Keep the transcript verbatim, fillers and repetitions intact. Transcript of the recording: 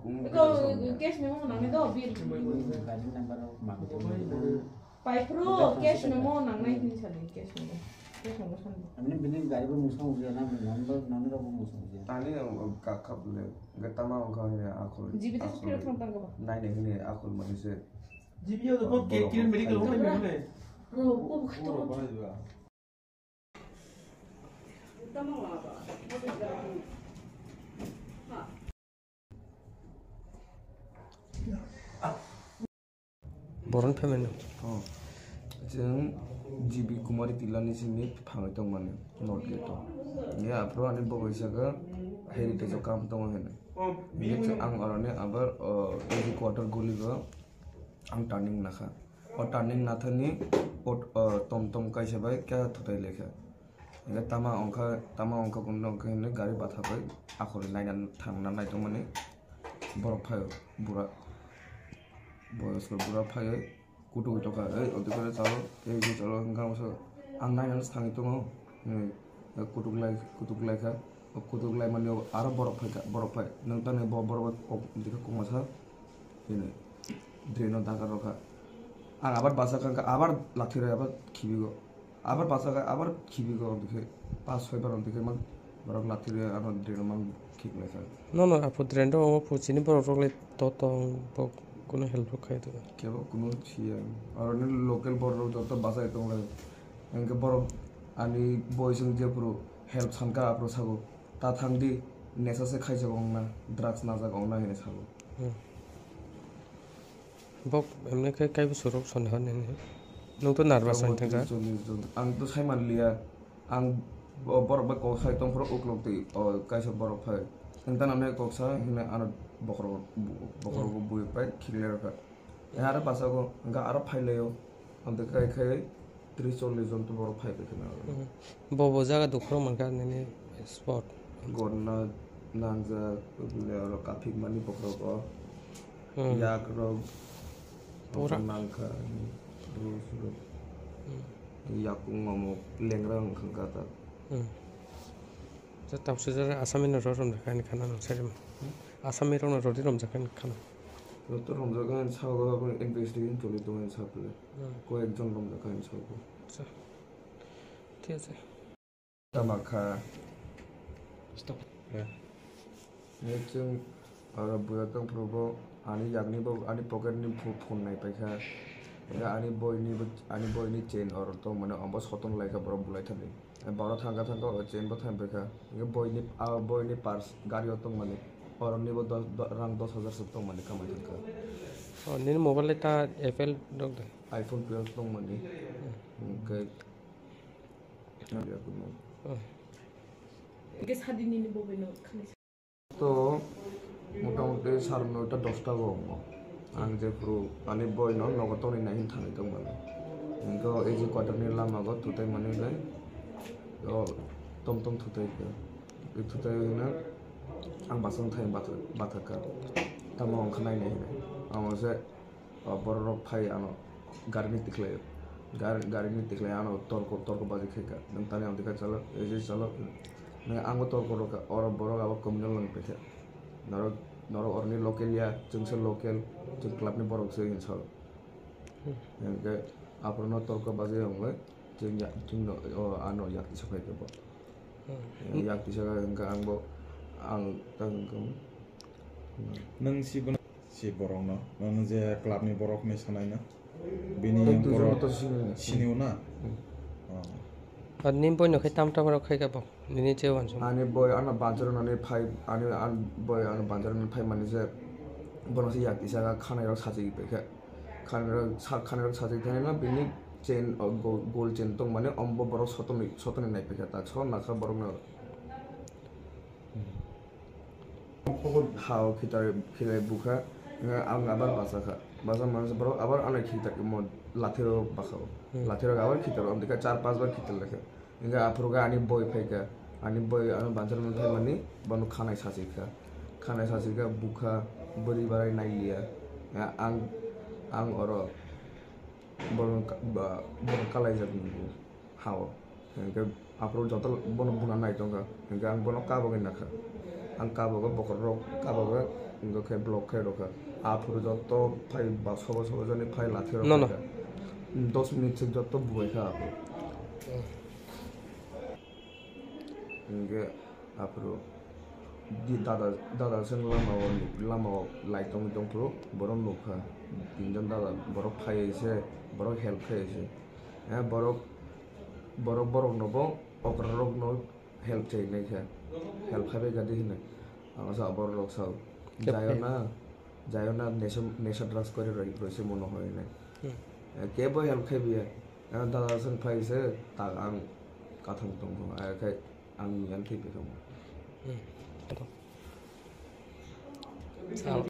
Eko cash memo nangnai do, bill. Gari number rok ma. Pai pro cash memo nangnai hini sani, cash memo. Cash memo sani. Ani bini gari bo musong ujiya na, nani bo, nani rok bo musong ujiya. Tani ang kap kap le, ga tama ang kau hini akol. G B te akol. Sukiro thang tang kaba. Nai nai hini akol mani se. G B o to kok kirim meri kalo meri meri. Pro, ko khato. Boron phaimani. Oh. Chwng G B Kumari Tillani simi phangwi tongmani North Gate o. Ye aphuru ani bogwi saka heritage o kam tongo hwnwi. Ye chwng ang oroni abar, oh, A G quarter guli o ang turning nakha. O turning nathani ot, o, tom tom kaisa bai khe thutai lekha. Hingkhe tama ongkha, tama ongkha kunu ongkha hwnwi gari batha bai akhorni naina thangna naitongmani borok phaio bura. Boyosko bura phaiwi kutuk tongkha, "Ei, odekhore chalo, ei, je chalo," hwnka ang nainani thangwi tongo. Hwnwi kutuk lai, kutuk laikha. O kutuk laimani o aro borok phaikha, borok phai. Nwng tamo bo borok bai kok, bwkha kokma sa. Hwnwi drain o dagar rokha. Ang abar bachakha, abar lathirwi abar khibigo. Abar bachakha, abar khibigo, odekhai pas soi bar odekhai man borok lathirwi ano drain o mang khiklaikha. No, no, apo drain o omo phuchini borok rok le to tong, bo kunu help rok khai tong. Kebo kunu siya. Oroni local borok rok joto bachai tonglai. Hingke borok ani boi song jephuru help sanka aphuru sago. Ta thangdi, nesa se khaijak ongna, drugs najak ongna hinwi sago. Hmm. Bok emne khe kaibo surok soni hor nini. Nwng to nervous wng thangkha. Ang to saimanliya, ang bo-, borok bai kok sai tongphuru uklok twi, o kaisa borok phai. Nwng ta namni kok sa hwnwi ano bokhorok, bokhorok bui pai khiklai rwkha. Aro bachao hwnka aro phailaio, amtwi khai khai tris chollish jon to borok phai paikha na. Hmm. Bo bo jaga dokhorok mankha nini spot. Gorna nangjak, bini oro kaphik mani bokhorok o. Hmm. Yak rok pura nangkha, rus rok. Hmm. Yakung mamuk lengra wngkha ta. Hmm. Tabuk se jora Asami no rw romjakha ani khana nang sari ma. Hmm? Asami rok no rw di romjakha ani khana. Joto romjakha ani sago, abo investigation choli tongo ani sago le. Hmm. Koyek jon romjakha ani sago. Acha. Thik ache. Tama kha. Stop. Yeah. Ni chwng oro buya tong phuru bo ani yakni bo ani pocket ni pho-, phone nai paikha. Ega ani boy ni bo, ani boy ni chain oro tong mane ombo soton laikha borok bulai thani. Borok thangkha thangkha o chain bo thang paikha. Ega boy ni, a boy ni purse gari o tong mani. Oro ni bo dos, do-, rang dos hajar sok tong mani kamai thangkha. Oh, nini mobile ta Apple dok da? iPhone twelve tong mani. Hmm. Hwnkhe. Hwnkhe sadi nini boboi no khanai sa. To motamuti sar noita dosta go wngo. Ang jephuru ani boy no nogo tonwi nai hwn thangwi tongmani. Hwnkhe o A G quarter ni lama go thutai mani bai o tom tom thutai khe. Thutai hwnwi ang bachang thai batha-, bathakha. Tamo wngkha nainai hwnwi. Amo se O borok rok phai ano gari ni tikhlai, gari, gari ni tikhlai ano torko, torko baji khaika. Nwng tani ang tikha chalo, ei je chalo. Nwng ang bo torko rokha, oro borok abo communal wng paikha. Norok, norok oroni local ya, chwngsa local, chwng club ni borok se hinwi salo. Hmm. Hingke aphuru no torko baji wngwi, chwng ya, chwng no, o ano yak tisa phaikha bo. Hmm. Yak tisa kha hingke ang bo, ang ta hingke. Nwng si bono Si borokno, nwng je club ni borok hinwi sanai na? Bini borok sini o na? Hmm. Oh. Ar nini boino khe tam tam rok khai kha bo? Nini je uansuk. Ani boy ano banchar nani phai, ani, an boy ano banchar nani phai mani je bono se yak tisa kha khanai rok sachi paikha. Khanai rok sa-, khanai rok sachi thani no bini chain, o, go-, gold chain tong mani ombo borok sotoni, sotoni nai paikha ta so nakha borok no. Hao khitar khilai bukha, ang abar bachakha. Bachak mansa borok abar ano khitar mo lathiro bakha. Hmm. Lathiro abar khitar, amtwikha char pas bar khitar lekha. Hingkhe aphuru khe ani boi phaikha. Ani boi ano banchar man phaimani bono khanai sachikha. Khanai sachikha bukha bwrwi barai nailiya. Ang, ang oro bono ka-, ba, bono kalaijak nungo. Hao. Hingke aphuru joto bono buna nai tongkha. Hingke ang bono kabagwi nakha. Ang kabago bokhorok kabago Wngkha khe block khe rwkha. Aphuru jotto phai ba sobo sobo jani phai lathi rok No, no. khaikha. Dos minute se jotto bubaikha aphuru. Hingke aphuru di dada, dada seng lama o, lama o light tongwi tongphuru borok nukha. Tinjon dada borok phai se, borok help khai se. Eh, borok, borok, borok no bo okra rok no help chai nai kha. Help khai bai kha di hinwi. Ang sa borok rok sao. Kep Jayo khe. na, jayo na nesa, nesa drugs kore roi, roi se mono hoi nai. Hmm. Eh, kebo help khai biya. Eh, dada seng phai se, tak ang kathang tong tong. Eh, khai ang yang thik kamo. Hmm. Sao.